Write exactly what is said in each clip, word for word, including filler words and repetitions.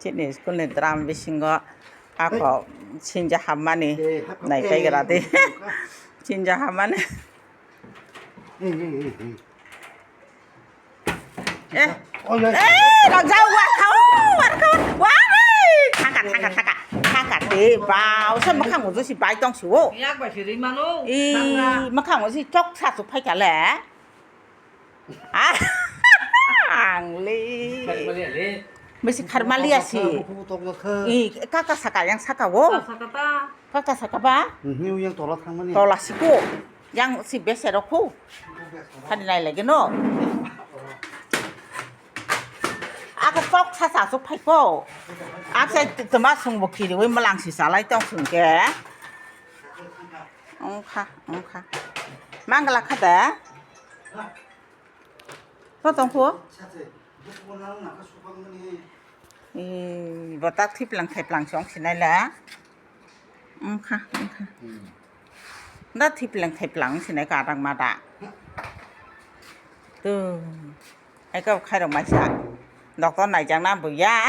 Chini school ni drum bisingo ako sinja hammani nai paigra di. Sinja hammani. Eh, eh, rajau warkha, warkha, wai, thangka, thangka, thangka, thangka, de, bau, se makhang uju si bai tong si o. Yak bai si ri mano. I, makhang uju si chok sa su phai kale. Ah, ang le. Besi kharmali asi. I, kaka saka yang saka o. Kaka saka ba? Tola siko. Yang si bese rokhu. Khani nai lagi no. Aka sok sa sa sok phai ko. Apsai tuma sung bo kiri wi malang si salai tong sung ke. Ongkha, ongkha. Mangala kha da? To tong phu? Ee, bo tak thiplang thaiplang song sinai la. Ongkha, ongkha. Da thiplang thaiplang sinai ka dang ma da. Tu. Eko khairok maisa. Doctor naijakna buya.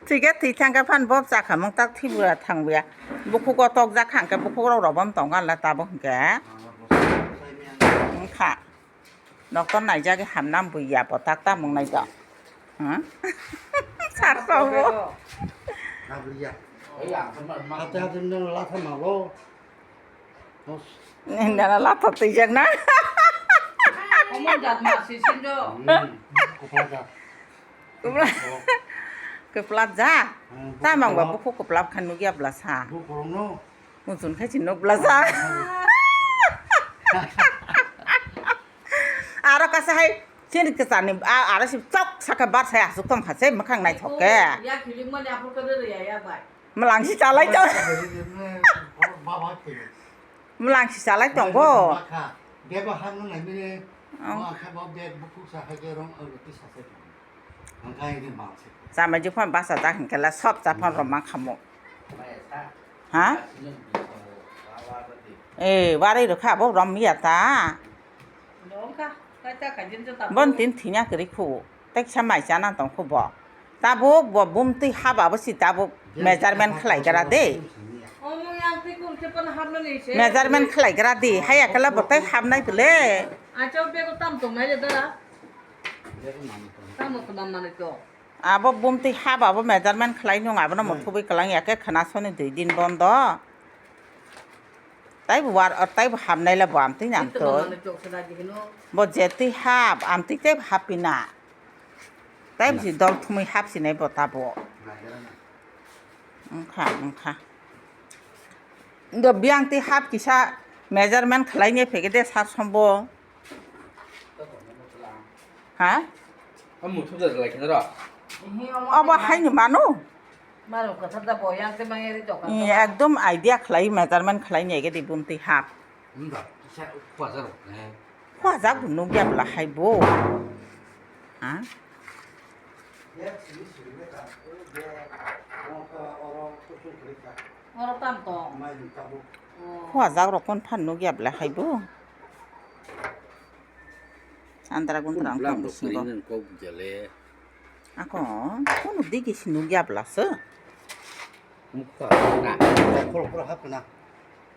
Thike thwi thangkhe phan bob chakhamung tak thwi buya thang buya. Bukhuk o tokjak kha hwnkhe bukhuk rok rw bom tongo ala tabuk hwnkhe. Wngkha. Doctor naijagwi hamna buya bo tak tamung naijak. Hmm? Saksa bo. Hate hate no latha mago. Nana latha twijak na. Omon jat ma si sinjo. Kwpla jak. Kwpla jak. Tamang ba bukhuk kwpla kha nukya bwla sa. Muchun khai si nuk bwla sa. Aro kasa hai sini kwchani aro si chok saka bar sai asuk tong kha se mwkhang naithok khe. Ya khilik mani aphur khe rwrwi ya ya bai. Mwlang si chalai tong. Mwlang si chalai tongo. Bego hano nai mene. Oh. Chamai juphan basa jak hinkhe la sob japhan roma khamo. Ha? Eh, wari rokha abo rom ya ta. Bon tin thinya kri khu. Teksa mai chana tong khu bo. Tabuk bo bumtwi haba bo si tabuk measurement khlai gra de. Measurement khlai gra di. Haya kala bo tai habnai bwle. Abo bumtwi haba bo measurement khlai nung abono muthubui kwlang ya khe khna soni dui din bondo. Taibo war, taibo habnai le bo amtwi nang twi. Bo je twi hap, amtwi taibo hap pina. Taibo si dol thumui hap sinai bo tabo. Wngkha, wngkha. Do biyang twi hap kisa measurement khlai ne phege de sar sombo. Ha? Omo thuk da lai khe ro. Obo hai ni mano? Maro kwthar da bo yang te mang eri dokan. Ni ekdom idea khlai measurement khlai ni ege di bumtwi hap. Wngda kisa khwajak rok ne. Khwajak bo nukya bla hai bo. Ha? Oro tam to. Khwajak rok kon phan nukya bla hai bo. Andra gundra ang tong bisingo. Ako, kunu digi si nukya bla se.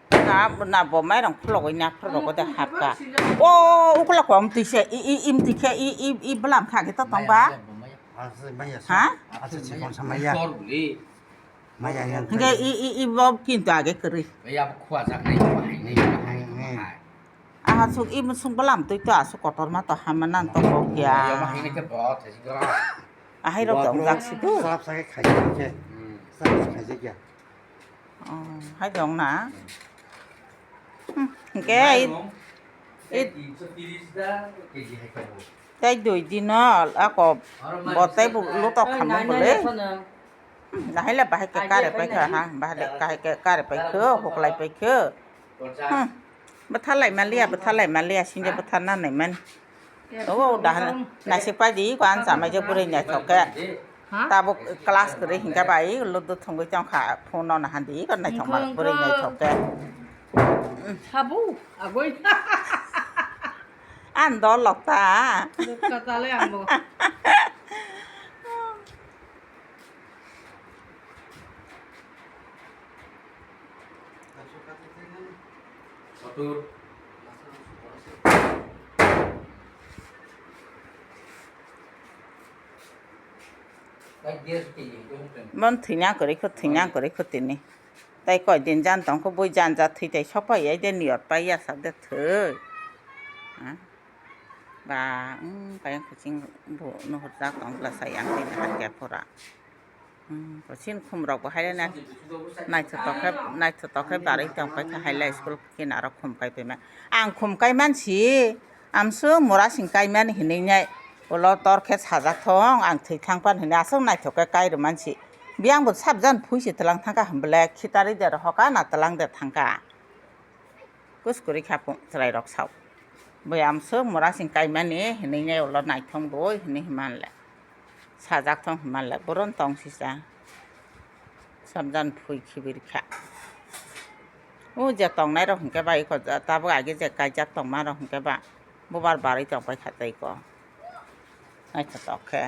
Na, na bo mairang khulogwi na khulogwi de hapka. O, ukla ko amtwi se, i, i, imtwi khe, i, i, i bwlam kha khe to tong ba? Ha? Maya yang. Hingke i, i, i bo kintu age kwrwi. Maya bo khua jak nai, bahai nai, bahai, bahai. Aha suk i musung bwlam twi to asuk kotor ma to hama nan to kok ya. Maya bahai nai khe bo thai si gra. Ahai rok dong jak si tu. Sap sa khe khai khe. Hmm. Sap sa khai khe. Oh, hai dong na. Hmm, hingke i, i, tei dui dino ako bo tei bo lutok khamung bole. Hmm, nahai le bahai ke kare pai kha ha, bahai le kahai ke kare pai kho, hoklai pai kho. Hmm, bwthalai maliya, bwthalai maliya, sinjo bwtharna nai mani. Obo dahan naisik pai di, ko ang chamai je bwrwi naithok khe. Ha? Tabuk class kwrwi hingkhe bai ludu thwngwi tongkha, phone no nahan di, ko naithok ma bwrwi naithok khe. Sabu, agoi. Ang dol lok ta. Lok ta tale ang bo. Bon thwina kwrwi kho, thwina kwrwi kho tini. Tai koi din jan tong kho, bui jan ja thwi tai sok pai ai de, niyot pai ya sak de thwi. Ha? Ba, um, kayang kuching bu nuhur jak tong bwla sai ang tini hakya pura. Hmm, kochin khum rok bo haile na, naithotok khe, naithotok khe barwi tong pai kha, haile school khe naro khum kai paima. Ang khum kai man si, amswk mura sing kai man hinwi nai, ulo tor khe sajak thong, ang thwi thang pan hinwi aswk naithok khe kai rw man si. Biyang bo sab jan phui si twlang thang kha hwn bwle, khitari de rw hoka na twlang de thang kha. Kus kwrwi kha pung chwrai rok sao. Bui amswk mura sing kai mani hinwi nai ulo naithong bui hinwi hima le. Sajak thong hima le boron tong sisa. Samjan phui khibir kha. O je tong nai rok hinkhe ba iko ja-, tabuk age je kaijak tong ma rok hinkhe ba bubar barwi tong pai kha tei ko. Naithotok khe.